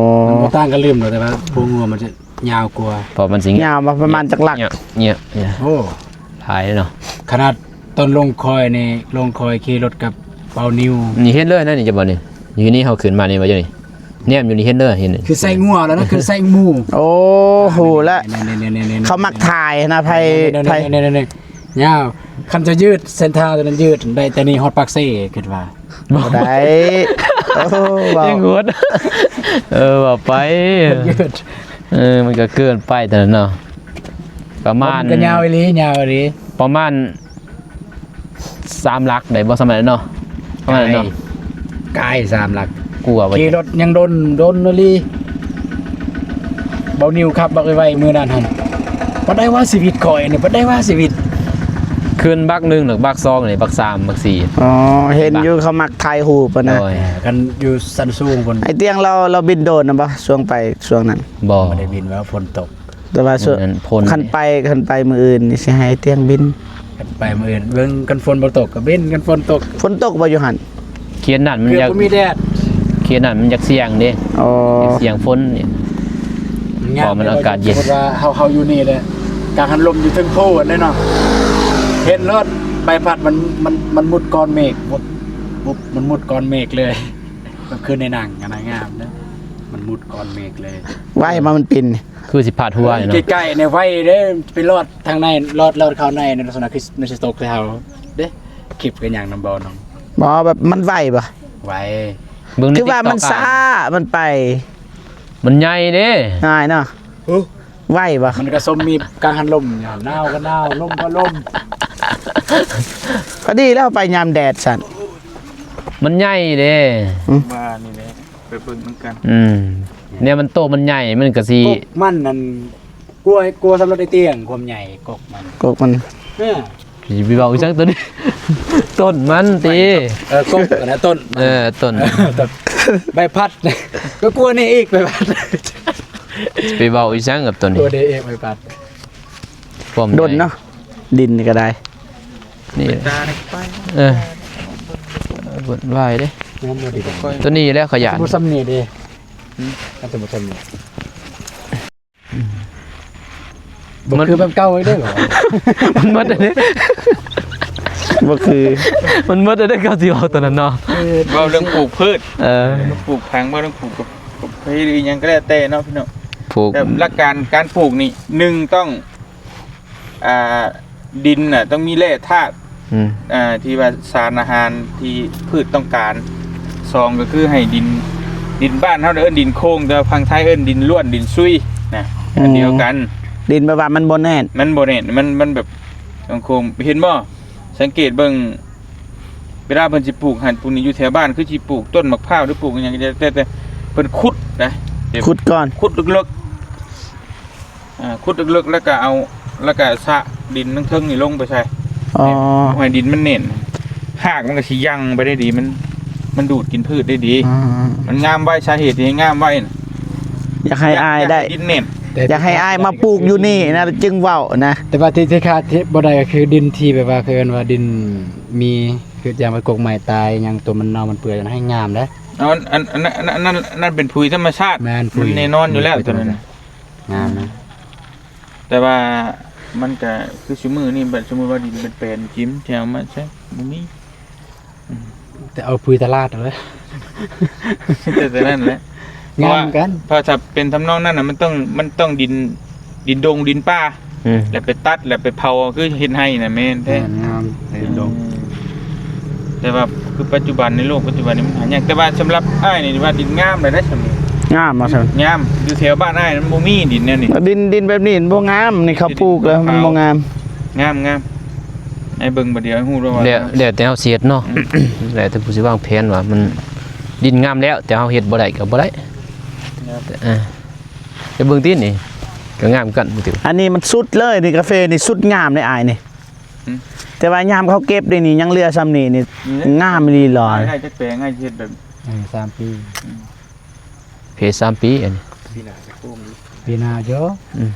ມັນບໍ່ຕ່າງກັນລືມດອກ ແຕ່ວ່າພູງົວມັນຈະຍາວກວ່າ ເພາະມັນຊິ ຍາວປະມານຈັກຫຼັກ? ໂອ້ ຫຼາຍເນາະ ຂະໜາດຕອນລົງຄອຍນີ້ ລົງຄອຍຂີ່ລົດກັບເປົານິວ ນີ້ເຫັນເລີຍນະ ນີ້ຈະບໍ່ນີ້ ຢູ່ນີ້ເຮົາຂຶ້ນມານີ້ວ່າຢູ່ນີ້ ແນມຢູ່ນີ້ເຫັນເລີຍ ເຫັນ ຄືໄສ້ງົວແລ້ວນະ ຄືໄສ້ໝູ ໂອ້ ຮູ້ແລ້ວ ນີ້ໆໆໆໆ ເຂົາມັກຖ່າຍນະ ໃຜ ໃຜ ນີ້ໆໆໆ ຍາວ ຄັນຈະຍືດເສັ້ນທາງຕົວນັ້ນຍືດໄດ້ແຕ່ນີ້ຮອດປາກເຊ ຄິດວ່າ ບໍ່ໄດ້ ໂອ້ ເວົ້າ ຍັງໂຫດ ເອີ ເວົ້າໄປ ຍືດ ເອີ ມັນກໍເກີນໄປຕອນນັ້ນເນາະ ປະມານ ມັນກໍຍາວອີ່ຫຼີ ຍາວອີ່ຫຼີ ປະມານ ສາມຫຼັກໄດ້ບໍ່ ສະໄໝນັ້ນເນາະ ປະມານນັ້ນເນາະ ກາຍສາມຫຼັກ ກົວວ່າ ຂີ່ລົດຍັງດົນ ດົນອີ່ຫຼີ ເບົານິວຂັບບັກໄວໆມື້ນັ້ນຫັ້ນ ປານໃດວ່າຊີວິດຂ້ອຍນີ້ ປານໃດວ່າຊີວິດ ຂຶ້ນບັກໜຶ່ງ ແລ້ວບັກສອງນີ້ ບັກສາມ ບັກສີ່ ອໍ ເຫັນຢູ່ເຂົາມັກຖ່າຍຮູບຫັ້ນນະ ໂດຍ ຄັນຢູ່ຊັ້ນສູງພຸ້ນ ໄອ້ຕຽງລາວ ລາວບິນໂດນນະບໍ່ ຊ່ວງໄປຊ່ວງນັ້ນ ບໍ່ ບໍ່ໄດ້ບິນ ວ່າຝົນຕົກ ແຕ່ວ່າ ມື້ນັ້ນຝົນ ຄັນໄປ ຄັນໄປມື້ອື່ນນີ້ຊິໃຫ້ຕຽງບິນ ຄັນໄປມື້ອື່ນເບິ່ງ ຄັນຝົນບໍ່ຕົກກໍບິນ ຄັນຝົນຕົກ ຝົນຕົກບໍ່ຢູ່ຫັ້ນ? ເຂດນັ້ນມັນຢາກ ເຂດນັ້ນມັນຢາກສ່ຽງເດ້ ອໍ ຢາກສ່ຽງຝົນນີ້ ມັນຍາກ ເພາະມັນອາກາດເຢັນ ສົມມຸດວ່າເຮົາ ເຮົາຢູ່ນີ້ແຫຼະ ກາງຫັນລົມຢູ່ເທິງພູຫັ້ນເດ້ເນາະ ເຫັນໂລດ ໃບພັດມັນ ມັນ ມັນມຸດກ້ອນເມກ ມັນມຸດກ້ອນເມກເລີຍ ແບບຄືໃນໜັງຫັ້ນນະ ງາມເດີ ມັນມຸດກ້ອນເມກເລີຍ ໄວ້ມາມັນປິ່ນ ຄືຊິພາດຫົວນີ້ເນາະ ໃກ້ໆນີ້ໄວເດ້ ໄປລອດທາງໃນ ລອດ ລອດເຂົ້າໃນ ໃນລັກສະນະຄືມັນຊິຕົກໃສ່ເຮົາເດ້ ຄລິບກໍຫຍັງນຳບໍ່ນ້ອງ ບໍ່ ແບບມັນໄວບໍ່? ໄວ ເບິ່ງໃນ TikTok ຄືວ່າມັນຊ້າ ມັນໄປ ມັນໃຫຍ່ເດ້ ງ່າຍເນາະ ຫື ໄວບໍ່? ມັນກໍສົມມີກາງຫັນລົມ ຍາມໜາວກໍໜາວ ລົມກໍລົມ ພໍດີແລ້ວໄປຍາມແດດຊັ້ນ ມັນໃຫຍ່ເດ້ ອືມ ວ່ານີ້ແຫຼະ ໄປເບິ່ງນຳກັນ ອືມ ແນວມັນໂຕມັນໃຫຍ່ ມັນກໍຊິ ກົກມັນນັ້ນ ກົວ ກົວສຳລັບໄດ້ຕຽງຄວາມໃຫຍ່ກົກມັນ ກົກມັນ ເອີ ຊິໄປເວົ້າອີ່ຫຍັງຕົວນີ້ ຕົ້ນມັນຕິ ເອີ ກົກນະ ຕົ້ນ ເອີ ຕົ້ນ ຕົ້ນ ໃບພັດ ກໍກົວນີ້ອີກ ໃບພັດ ຊິໄປເວົ້າອີ່ຫຍັງກັບຕົວນີ້ ກົວນີ້ອີກ ໃບພັດ ຄວາມໃຫຍ່ ດົນເນາະ ດິນນີ້ກໍໄດ້ ນີ້ ເອີ ວຸ້ນວາຍເດ້ ງາມບໍ່ດີ ຕົວນີ້ແຫຼະຂະຫຍັນ ບໍ່ຊ່ຳນີ້ເດ້ ອືມ ອາດຈະບໍ່ຊ່ຳນີ້ ບໍ່ຄືແບບເກົ່າເດ້ ມັນໝົດເດ້ ບໍ່ຄື ມັນໝົດເດ້ ເຂົາຊິເວົ້າຕອນນັ້ນເນາະ ເວົ້າເລື່ອງປູກພືດ ເອີ ເລື່ອງປູກຜັງ ເວົ້າເລື່ອງປູກກາເຟ ຫຼືຫຍັງກໍແລ້ວແຕ່ເນາະພີ່ນ້ອງ ປູກ ແບບຫຼັກການການປູກນີ້ ໜຶ່ງຕ້ອງ ອ່າ ດິນນະຕ້ອງມີແຮ່ທາດ ອືມ ອ່າ ທີ່ວ່າສານອາຫານທີ່ພືດຕ້ອງການ ສອງກໍຄືໃຫ້ດິນ ດິນບ້ານເຮົາເອີ້ນດິນໂຄງ ແຕ່ວ່າຝັ່ງໄທເອີ້ນດິນລ້ວນ ດິນຊຸຍນະ ອືມ ອັນດຽວກັນ ດິນແບບວ່າມັນບໍ່ແໜ້ນ ມັນບໍ່ແໜ້ນ ມັນ ມັນແບບໂຄງ ເຫັນບໍ່? ສັງເກດເບິ່ງ ເວລາເພິ່ນຊິປູກຫັ້ນປູກນີ້ ຢູ່ແຖວບ້ານຄືຊິປູກຕົ້ນໝາກພ້າວ ຫຼືປູກຫຍັງກໍແລ້ວແຕ່ ແຕ່ເພິ່ນຂຸດນະ ຂຸດກ່ອນ ຂຸດເລິກໆ ອ່າ ຂຸດເລິກໆ ແລ້ວກໍເອົາ ແລ້ວກໍສະດິນທາງເທິງນີ້ລົງໄປໃສ່ ອໍ ໃຫ້ດິນມັນແໜ້ນ ຮາກມັນກໍຊິຍັ່ງໄປໄດ້ດີ ມັນ ມັນດູດກິນພືດໄດ້ດີ ອືມ ມັນງາມໄວ ສາເຫດທີ່ໃຫ້ງາມໄວນະ ຢາກໃຫ້ອ້າຍໄດ້ ຢາກໃຫ້ດິນແໜ້ນ ຢາກໃຫ້ອ້າຍມາປູກຢູ່ນີ້ນະ ຈຶ່ງເວົ້ານະ ແຕ່ວ່າທີ່ ທີ່ຂາດບໍ່ໄດ້ກໍຄືດິນທີ່ແບບວ່າ ເຂົາເອີ້ນວ່າດິນມີ ຄືຢ່າງວ່າກົກໄມ້ຕາຍຫຍັງ ຕົວມັນເນົ່າມັນເປື່ອຍ ໃຫ້ງາມເດ້ ອັນ ອັນ ອັນ ອັນ ອັນນັ້ນ ອັນນັ້ນເປັນປຸຍທຳມະຊາດ ແມ່ນ ປຸຍ ມັນແນ່ນອນຢູ່ແລ້ວ ມັນເປັນ ຕົວນັ້ນ ງາມນະ ແຕ່ວ່າມັນກະຄືຊຸມື້ນີ້ ບັດສົມມຸດວ່າດິນເປັນແປນຈິມ ທີ່ເອົາມາໃຊ້ບໍ່ມີ ອືມ ແຕ່ເອົາປຸຍຕະຫຼາດເອົາເລີຍ ແຕ່ ແຕ່ນັ້ນແຫຼະ ງາມກັນ ເພາະວ່າ ເພາະຖ້າເປັນທຳນອງນັ້ນນະ ມັນຕ້ອງ ມັນຕ້ອງດິນ ດິນດົງດິນປ່າ ອືມ ແລ້ວໄປຕັດ ແລ້ວໄປເຜົາ ຄືເຮັດໄຮ່ນະ ແມ່ນແທ້ ແມ່ນ ງາມ ເຮັດດົງ ແຕ່ວ່າຄືປັດຈຸບັນ ໃນໂລກປັດຈຸບັນນີ້ມັນຫາຍາກ ແຕ່ວ່າສຳລັບອ້າຍນີ້ວ່າດິນງາມແລ້ວໄດ໋ ຊ່ຳນີ້ ງາມບໍ່ຊັ້ນ ງາມ ຢູ່ແຖວບ້ານອ້າຍມັນບໍ່ມີດິນແນວນີ້ ດິນ ດິນແບບນີ້ມັນບໍ່ງາມ ນີ້ເຂົາປູກແລ້ວມັນບໍ່ງາມ ງາມ ງາມ ໃຫ້ເບິ່ງບາດດຽວໃຫ້ຮູ້ແລ້ວວ່າ ແລ້ວ ແລ້ວແຕ່ເຮົາຊິເຮັດເນາະ ອືມ ແລ້ວແຕ່ຜູ້ຊິວາງແຜນວ່າມັນ ດິນງາມແລ້ວ ແຕ່ເຮົາເຮັດບໍ່ໄດ້ກໍບໍ່ໄດ້ ເອີ ໄປເບິ່ງຕິ ນີ້ກໍງາມຄືກັນ ອັນນີ້ມັນສຸດເລີຍນີ້ ກາເຟນີ້ສຸດງາມເດ້ອ້າຍນີ້ ອືມ ແຕ່ວ່າຍາມເຂົາເກັບໄດ້ນີ້ ຍັງເຫຼືອຊ່ຳນີ້ນີ້ ອືມ ງາມອີ່ຫຼີຫຼາຍ ໄດ້ຈັກແປງ ໃຫ້ເຮັດແບບ ເອີ ສາມປີ ອືມ ເພສາມປີອັນນີ້ ປີໜ້າຈະໂກງຢູ່ ປີໜ້າເດີ ອືມ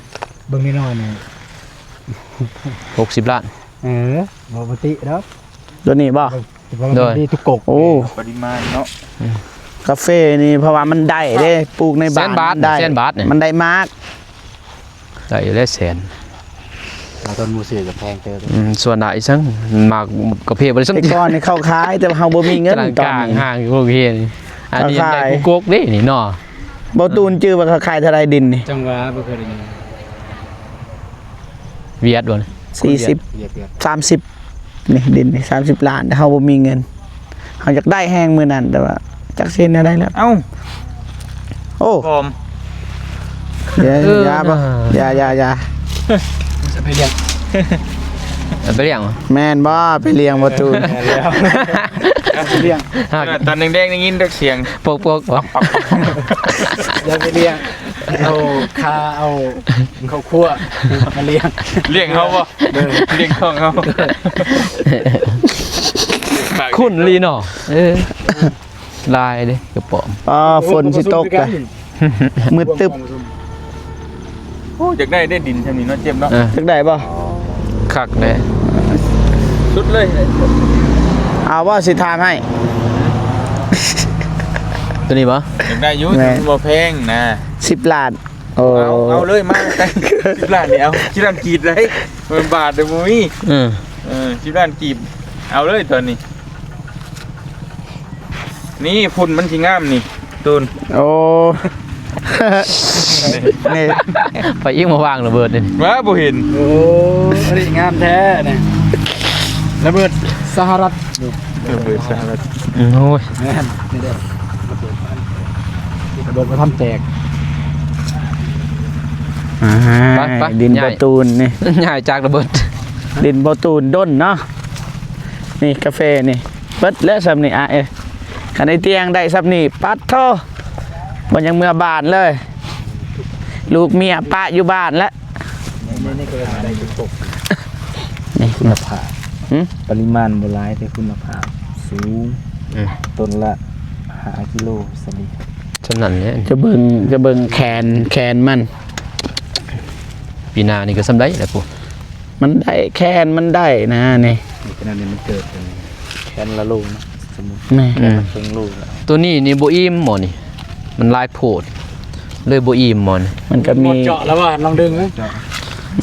ເບິ່ງນ້ອຍໆນີ້ ຫົກສິບລ້ານ ເອີ ບໍ່ ບໍ່ຕິດອກ ຕົວນີ້ບໍ່? ໂດຍ ດີທຸກກົກ ໂອ້ ປະລິມານເນາະ ອືມ ກາເຟນີ້ ເພາະວ່າມັນໄດ້ເດ້ ປູກໃນບ້ານ ແສນບາດ ມັນໄດ້ ແສນບາດນີ້ ມັນໄດ້ໝາກ ໄດ້ຢູ່ແລ້ວແສນ ລາວຕົ້ນໝູເສຈະແພງເຕີບ ອືມ ສ່ວນຫຼາຍອີ່ສັງ ໝາກກາເຟບໍ່ໄດ້ສົນໃຈ ແຕ່ກ່ອນນີ້ເຂົາຂາຍ ແຕ່ວ່າເຮົາບໍ່ມີເງິນຕອນນີ້ ກາງຫ້າງຢູ່ພວກເຮນີ້ ອັນນີ້ໄດ້ຜູ້ກົກເດ້ນີ້ເນາະ ບໍ່ຕູນຈື່ວ່າເຂົາຂາຍເທົ່າໃດດິນນີ້ ຈັ່ງຫວະບໍ່ເຄີຍໄດ້ຍິນ ຫວຽດບໍ່ນີ້ ສີ່ສິບ ຫວຽດ ສາມສິບ ນີ້ດິນນີ້ສາມສິບລ້ານ ແຕ່ເຮົາບໍ່ມີເງິນ ເຮົາຢາກໄດ້ແຮງມື້ນັ້ນ ແຕ່ວ່າຈັກຊິເຮັດແນວໃດແລ້ວ ເອົ້າ ໂອ້ ປອມ ຢ່າ ເອີ ຢ່າບໍ່ ຢ່າ ຢ່າ ຢ່າ ຈະໄປລ້ຽງ ເອົາໄປລ້ຽງ ແມ່ນບໍ່ ໄປລ້ຽງບໍ່ຕູນ ແມ່ນແລ້ວ ຈະໄປລ້ຽງ ຕອນແດງໆ ໄດ້ຍິນແຕ່ສຽງ ປົກໆ ບໍ່ ຢ່າໄປລ້ຽງ ເອົາຄາ ເອົາເຂົ້າຂົ້ວມາລ້ຽງ ລ້ຽງເຮົາບໍ່? ເອີ ລ້ຽງທ້ອງເຮົາ ຂຸ້ນອີ່ຫຼີເນາະ ເອີ ຫຼາຍເດ້ກະປອມ ອໍ ຝົນຊິຕົກລະ ມືດຕຶບ ໂອ້ ຢາກໄດ້ເດ້ດິນຊ່ຳນີ້ເນາະ ເຈັບເນາະ ເອີ ຢາກໄດ້ບໍ່? ຄັກເດ້ ສຸດເລີຍ ເອົາບໍ່ ຊິຖາມໃຫ້ ຕົວນີ້ບໍ່? ຢາກໄດ້ຢູ່ ແມ່ນ ມັນບໍ່ແພງນະ ສິບລ້ານ ໂອ້ ເອົາ ເອົາເລີຍມາ ສິບລ້ານນີ້ ເອົາ ສິບລ້ານກີບໄດ໋ ເງິນບາດເດີ ບໍ່ມີ ເອີ ເອີ ສິບລ້ານກີບ ເອົາເລີຍຕອນນີ້ ນີ້ຝຸ່ນມັນຊິງາມນີ້ ຕູນ ໂອ້ ນີ້ ໄປອີກ ມາວາງລະເບີດນີ້ ວ່າບໍ່ເຫັນ ໂອ້ ອັນນີ້ງາມແທ້ນີ້ ລະເບີດສະຫະລັດ ລະເບີດສະຫະລັດ ໂອ້ຍ ແມ່ນ ນີ້ເດ້ ລະເບີດ ລະເບີດບໍ່ທັນແຕກ ອ່າ ໄປ ໄປ ດິນບໍ່ຕູນນີ້ ຍ້າຍຈາກລະເບີດ ດິນບໍ່ຕູນດົນເນາະ ນີ້ກາເຟນີ້ ເບິດແລ້ວຊ່ຳນີ້ອ້າຍເອີຍ ຄັນໄອ້ຕຽງໄດ້ຊ່ຳນີ້ ປັດໂທ ບໍ່ຢາກເມືອບ້ານເລີຍ ລູກເມຍປະຢູ່ບ້ານແລ້ວ ໄດ້ຈຸດຕົກ ນີ້ຄຸນນະພາບ ຫຶ? ປະລິມານບໍ່ຫຼາຍ ແຕ່ຄຸນນະພາບສູງ ອືມ ຕົ້ນລະຫ້າກິໂລສະເລ່ຍ ສ່ຳນັ້ນແຫຼະ. ຈະເບິ່ງ ຈະເບິ່ງແຂນ ແຂນມັນ ປີໜ້ານີ້ກໍສ່ຳໃດແຫຼະພຸ້ນ ມັນໄດ້ ແຂນມັນໄດ້ນະນີ້ ນີ້ຂະໜາດນີ້ມັນເກີດເປັນແຂນລະໂລນະ ສົມມຸດ ແມ່ນ ແຂນລະເຄິ່ງໂລລະ. ໂຕນີ້ນີ້ບໍ່ອີ່ມໝໍນີ້ ມັນຫຼາຍໂພດ ເລີຍບໍ່ອີ່ມໝໍນີ້. ມັນກໍມີ ໝໍເຈາະແລ້ວວ່າລອງດຶງເອີຍ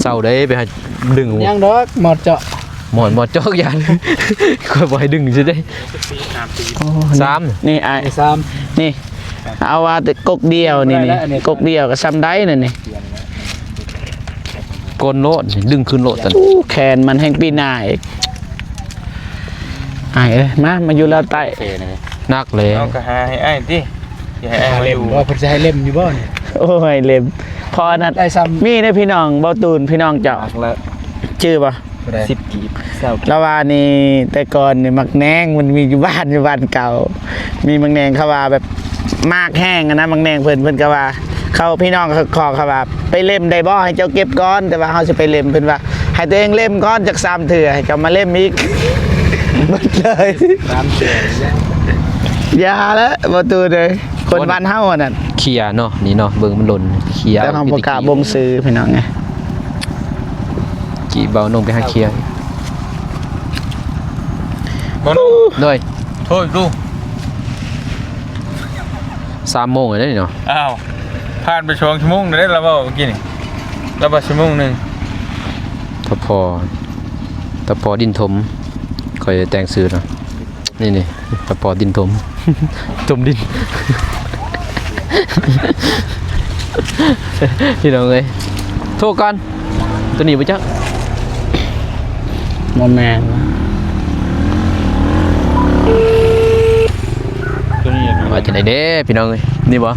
ເຊົາໄດ້ໄປຫາດຶງ ຍັງດອກໝໍເຈາະ ໝໍ ໝໍເຈາະຢາ ຂ້ອຍບໍ່ໃຫ້ດຶງຊິໄດ້. ໂອ້ ສາມ ນີ້ອ້າຍ ນີ້ສາມ ນີ້ ເອົາວ່າແຕ່ກົກດຽວນີ້ ກົກດຽວກໍສ່ຳໄດ້ນະນີ້ ກົນໂລດ ດຶງຂຶ້ນໂລດ. ໂອ້ ແຂນມັນແຮ່ງປີໜ້າອີກ ອ້າຍເອີຍ ມາ ມາຢູ່ລາວໃຕ້ ໜັກແລ້ວ ເອົາກໍຫາໃຫ້ອ້າຍຕິ ຊິໃຫ້ອ້າຍມາຢູ່ບໍ່? ເພິ່ນຊິໃຫ້ເຫຼັ້ມຢູ່ບໍ່ນີ້? ໂອ້ຍ ເຫຼັ້ມ ພໍອັນນັ້ນ ໄດ້ສ່ຳ ມີເດ້ພີ່ນ້ອງ ເບົາຕູນ ພີ່ນ້ອງເຈົ້າ ໜັກແລ້ວ ຈື່ບໍ່? ສິບກີບ ຊາວກີບ. ລາວວ່ານີ້ ແຕ່ກ່ອນນີ້ໝາກແໜງມັນມີຢູ່ບ້ານ ຢູ່ບ້ານເກົ່າ ມີໝາກແໜງ ເຂົາວ່າແບບ ໝາກແຮງຫັ້ນນະ ໝາກແໜງເພິ່ນ ເພິ່ນກໍວ່າ ເຂົາ ພີ່ນ້ອງເຂົາ ເຂົາວ່າ ໄປເຫຼັ້ມໄດ້ບໍ່? ໃຫ້ເຈົ້າເກັບກ່ອນ ແຕ່ວ່າເຮົາຊິໄປເຫຼັ້ມ ເພິ່ນວ່າ ໃຫ້ຕົວເອງເຫຼັ້ມກ່ອນຈັກສາມເທື່ອ ໃຫ້ເຈົ້າມາເຫຼັ້ມອີກ ເບິດເລີຍ ສາມເທື່ອ ຢ່າແຫຼະ ບໍ່ຕູເດີ ຄົນບ້ານເຮົາອັນນັ້ນ ເຄຍເນາະ ນີ້ເນາະ ເບິ່ງມັນຫຼົ່ນ ເຄຍ ແຕ່ເຮົາບໍ່ກ້າບົ່ງຊື່ ພີ່ນ້ອງເອີຍ. ກີ້ເບົານົງໄປຫາເຄຍ ບໍ່ຮູ້ ໂດຍ ໂທດດູ ສາມໂມງແລ້ວນີ້ເນາະ. ອ້າວ ຜ່ານໄປສອງຊົ່ວໂມງແລ້ວເດ້ ລາວເວົ້າເມື່ອກີ້ນີ້ ລາວວ່າຊົ່ວໂມງໜຶ່ງ. ທະພໍ ທະພໍດິນຖົມ ຂ້ອຍແຕ່ງຊື່ເນາະ. ນີ້ໆ ຕະປອດິນຖົມ ຖົມດິນ ພີ່ນ້ອງເອີຍ ໂທກ່ອນ ໂຕນີ້ບໍ່ຈັກ ບໍ່ແມ່ນ ໂຕນີ້ວ່າຈັ່ງໃດເດ້ພີ່ນ້ອງເອີຍ ນີ້ບໍ່?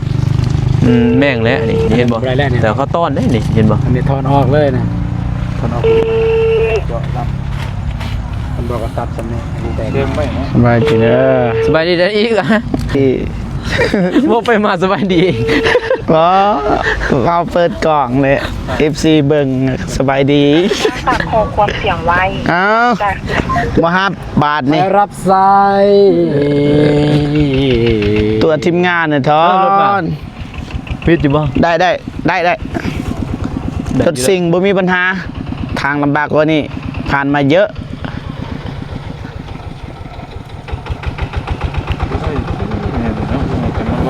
ອືມ ແມ່ງແຫຼະນີ້ ນີ້ເຫັນບໍ່? ບໍ່ໄດ້ແລ້ວນີ້ ແຕ່ເຂົາຕ້ອນເດ້ນີ້ ເຫັນບໍ່? ອັນນີ້ຖອນອອກເລີຍນະ ຖອນອອກ ເຈາະລຳ ເພິ່ນບອກວ່າຕັດສ່ຳນີ້ ອັນນີ້ໄດ້ ສະບາຍດີເດີ ສະບາຍດີເດີອີກ ທີ່ ບໍ່ໄປມາສະບາຍດີ ບໍ່ ເຮົາເປີດກ້ອງເລີຍ ເອັຟຊີເບິ່ງ ສະບາຍດີ ຝາກຂໍ້ຄວາມສຽງໄວ້ ອ້າວ ບໍ່ຮັບບາດນີ້ ໄປຮັບສາຍ ຕົວະທີມງານນະ ຖອນ ປິດຢູ່ບໍ່? ໄດ້ ໄດ້ ໄດ້ ໄດ້ ໄດ້ ລົດຊິງບໍ່ມີບັນຫາ ທາງລຳບາກກວ່ານີ້ ຜ່ານມາເຍອະ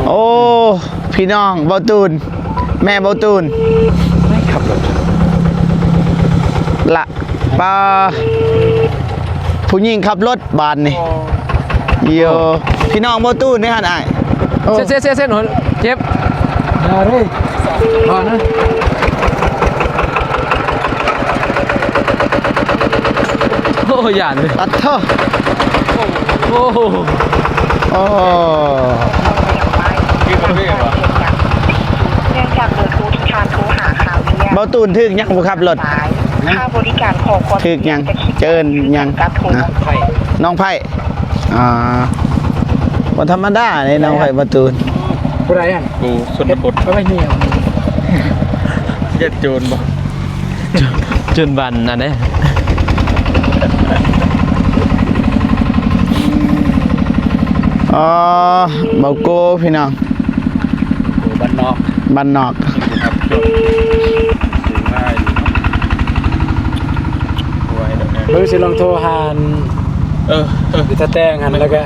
ໂອ້ ພີ່ນ້ອງເບົາຕູນ ແມ່ເບົາຕູນ ໄປຂັບລົດ ລະ ປາ ຜູ້ຍິງຂັບລົດບາດນີ້ ໂອ້ ໂຢ ພີ່ນ້ອງບໍ່ຕູ້ນເດ້ຫັ້ນອ້າຍ ໂອ້ ເຊັດ ເຊັດ ເຊັດ ເຊັດ ເຈັບ ຢ່າເດ້ ຢ່ານະ ໂອ້ ຢ້ານເລີຍ ປັດໂທ ໂອ້ ໂອ້ ເນື່ອງຈາກເບີໂທທີ່ທ່ານໂທຫາຄາວນີ້ ບໍ່ຕູ້ນຖືກຫຍັງຜູ້ຂັບລົດ? ຄ່າບໍລິການຂໍຄວາມ ຖືກຫຍັງ? ເອີ້ນຫຍັງ? ນ້ອງໄພ້ ອ່າ ບໍ່ທຳມະດາເດ້ ນ້ອງໄພ້ ບໍ່ຕູ້ນ ຜູ້ໃດຫັ້ນ? ໂອ້ ຊົນນະບົດ ເອົາໄວ້ນີ້ ຢ້ານໂຈນບໍ່? ໂຈນບັນອັນເດ້ ອໍ ເບົາໂກ ພີ່ນ້ອງ ໂກ ບ້ານນອກ ບ້ານນອກ ເບິ່ງຊິລອງໂທຫາ ເອີ ເອີ ຕາແຕງຫັ້ນ ແລ້ວກະ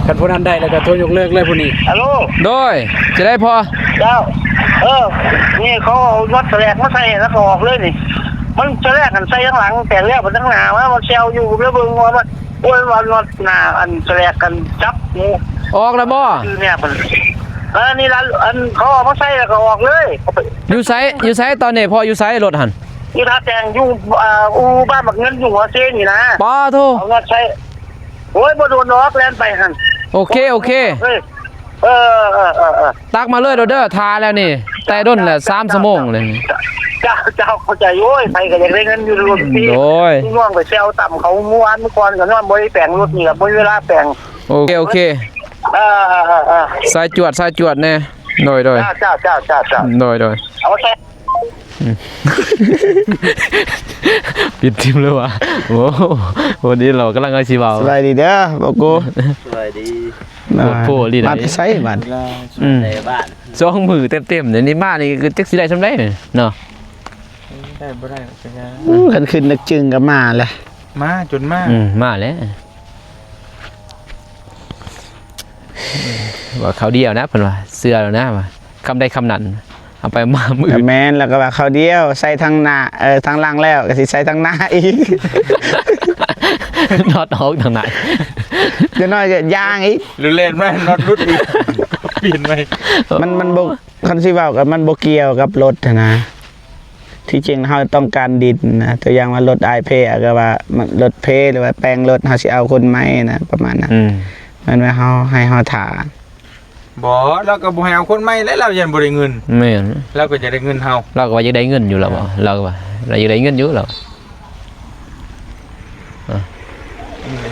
ຄັນຜູ້ນັ້ນໄດ້ແລ້ວກະໂທຍົກເລີກເລີຍຜູ້ນີ້ ຮັລໂຫຼ ໂດຍ ຈະໄດ້ພໍ ເຈົ້າ ເອີ ນີ້ເຂົາເອົານັອດສະແລັກມາໃສ່ແລ້ວກໍອອກເລີຍນີ້ ມັນສະແລັກຫັ້ນໃສ່ທາງຫຼັງ ແຕ່ແລ້ວໄປທາງໜ້າ ມາ ມາແຊວຢູ່ ແລ້ວເບິ່ງວ່າມັນ ໂອ້ຍ ວ່ານັອດໜ້າ ອັນສະແລັກກັນຈັບ ອອກແລ້ວບໍ່? ຄືແນວມັນ ເອີ ນີ້ລະ ອັນເຂົາເອົາມາໃສ່ແລ້ວກໍອອກເລີຍ ຢູ່ໃສ? ຢູ່ໃສຕອນນີ້? ພໍ່ຢູ່ໃສ? ລົດຫັ້ນ ຢູ່ທ່າແຕງ ຢູ່ ອ່າ ອູ້ບ້ານບັກເງິນ ຢູ່ຫົວເຊນີ້ນະ ປາໂທ ເອົານັອດໃສ່ ໂອ້ຍ ບໍ່ໂດນດອກ ແລ່ນໄປຫັ້ນ ໂອເຄ ໂອເຄ ເອີ ເອີ ເອີ ເອີ ເອີ ຕັກມາເລີຍໂດເດີ ຖ້າແລ້ວນີ້ ແຕ່ດົນແຫຼະ ສາມຊົ່ວໂມງເລີຍ ເຈົ້າ ເຈົ້າເຂົ້າໃຈ ໂອ້ຍ ໃຜກໍຢາກໄດ້ເງິນຢູ່ ໂດຍ ລູກນ້ອງໄປແຊວຕຳເຂົາມື້ວານມື້ກ່ອນກໍຍ້ອນບໍ່ໄດ້ແປງລົດນີ້ກໍບໍ່ມີເວລາແປງ ໂອເຄ ໂອເຄ ເອີ ເອີ ເອີ ເອີ ສາຍຈວດ ສາຍຈວດແດ່ ໂດຍ ໂດຍ ເຈົ້າ ເຈົ້າ ເຈົ້າ ເຈົ້າ ໂດຍ ໂດຍ ເອົາໃສ່ ອືມ ປິດຖິ້ມເລີຍວ່າ ໂອ້ ໂຫ ນີ້ເຮົາກຳລັງຊິເວົ້າ ສະບາຍດີເດີ ບໍ່ກູ ສະບາຍດີ ໂພດໂພດອີ່ຫຼີນະ ມາແຕ່ໃສບາດນີ້ ອືມ ແຕ່ບ້ານ ສອງມື້ເຕັມໆ ນີ້ມານີ້ຄືຈັກຊິໄດ້ສ່ຳໃດເນາະ ໄດ້ບໍ່ໄດ້ກໍຢ່າ ອືມ ຄັນຂຶ້ນນຶກຈຶ່ງກໍມາແຫຼະ ມາຈົນມາ ອືມ ມາແຫຼະ ວ່າຄາວດຽວນະ ເພິ່ນວ່າ ເຊື່ອແລ້ວນະວ່າ ຄຳໃດຄຳນັ້ນ ເອົາໄປມາມື້ ກໍແມ່ນ ແລ້ວກໍວ່າຄາວດຽວ ໃສ່ທາງໜ້າ ເອີ ທາງຫຼັງແລ້ວ ກໍຊິໃສ່ທາງໜ້າອີກ ນັອດອອກທາງໜ້າ ຢ່າງໜ້ອຍກໍຢາງອີກ ຫຼືແລ່ນມານັອດຫຼຸດອີກ ປ່ຽນໃໝ່ ມັນ ມັນບໍ່ ຄັນຊິເວົ້າກໍມັນບໍ່ກ່ຽວກັບລົດຫັ້ນນະ ທີ່ຈິງເຮົາຕ້ອງການດິນນະ ຕົວຢ່າງວ່າລົດອ້າຍເພ ກໍວ່າລົດເພ ຫຼືວ່າແປງລົດ ເຮົາຊິເອົາຄົນໃໝ່ນະ ປະມານນັ້ນ ອືມ ແມ່ນວ່າເຮົາໃຫ້ເຮົາຖ້າ ບໍ່ ລາວກໍບໍ່ໃຫ້ເອົາຄົນໃໝ່ແຫຼະ ລາວຢ້ານບໍ່ໄດ້ເງິນ ແມ່ນ ລາວກໍຢາກໄດ້ເງິນເຮົາ ລາວກໍວ່າຢາກໄດ້ເງິນຢູ່ລາວ ເອີ ລາວກໍວ່າລາວຢາກໄດ້ເງິນຢູ່ລາວ ເອີ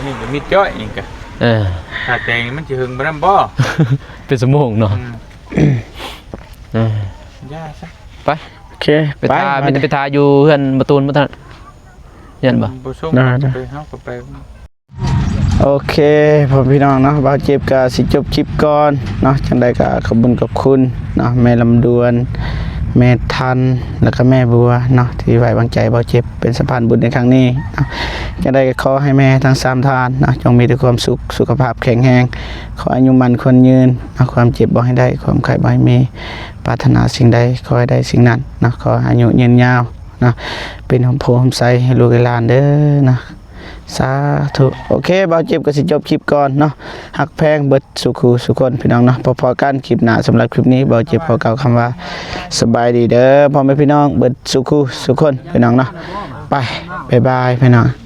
ນີ້ກໍມິດຈ້ອຍນີ້ກໍ ເອີ ຖ້າແຕ່ງມັນຊິເຫິງປານນັ້ນບໍ່ ເປັນຊົ່ວໂມງເນາະ ອືມ ເອີ ຢ່າຊະ ໄປ ໂອເຄ ໄປ ໄປຖ້າ ໄປ ມີແຕ່ໄປຖ້າຢູ່ເຮືອນບໍ່ຕູນບໍ່ທັນ ຢ້ານບໍ່ ບໍ່ສົ່ງ ໄດ້ ໄດ້ ໄປ ເຮົາກໍໄປ ໂອເຄ ພໍ່ແມ່ພີ່ນ້ອງເນາະ ບ່າວເຈັບກໍຊິຈົບຄລິບກ່ອນເນາະ ຈັ່ງໃດກໍຂອບບຸນຂອບຄຸນເນາະ ແມ່ລຳດວນ ແມ່ທັນ ແລ້ວກໍແມ່ບົວເນາະ ທີ່ໄວ້ວາງໃຈບ່າວເຈັບເປັນສະພານບຸນໃນຄັ້ງນີ້ເນາະ ຈັ່ງໃດກໍຂໍໃຫ້ແມ່ທັງສາມທ່ານເນາະ ຈົ່ງມີແຕ່ຄວາມສຸກ ສຸຂະພາບແຂງແຮງ ຂໍອາຍຸໝັ້ນຂວັນຍືນເນາະ ຄວາມເຈັບບໍ່ໃຫ້ໄດ້ ຄວາມໄຂ້ບໍ່ໃຫ້ມີ ປາດຖະໜາສິ່ງໃດຂໍໃຫ້ໄດ້ສິ່ງນັ້ນເນາະ ຂໍອາຍຸຍືນຍາວເນາະ ເປັນຮົ່ມໂພຮົ່ມໄຊໃຫ້ລູກໃຫ້ຫຼານເດີເນາະ ສາທຸ ໂອເຄ ບ່າວເຈັບກໍຊິຈົບຄລິບກ່ອນເນາະ ຮັກແພງເບິດສູ່ຄູ່ສູ່ຄົນພີ່ນ້ອງເນາະ ພໍ້ໆກັນຄລິບໜ້າ ສຳລັບຄລິບນີ້ບ່າວເຈັບຂໍກ່າວຄຳວ່າ ສະບາຍດີເດີພໍ່ແມ່ພີ່ນ້ອງເບິດສູ່ຄູ່ສູ່ຄົນພີ່ນ້ອງເນາະ ໄປ ບາຍບາຍພີ່ນ້ອງ.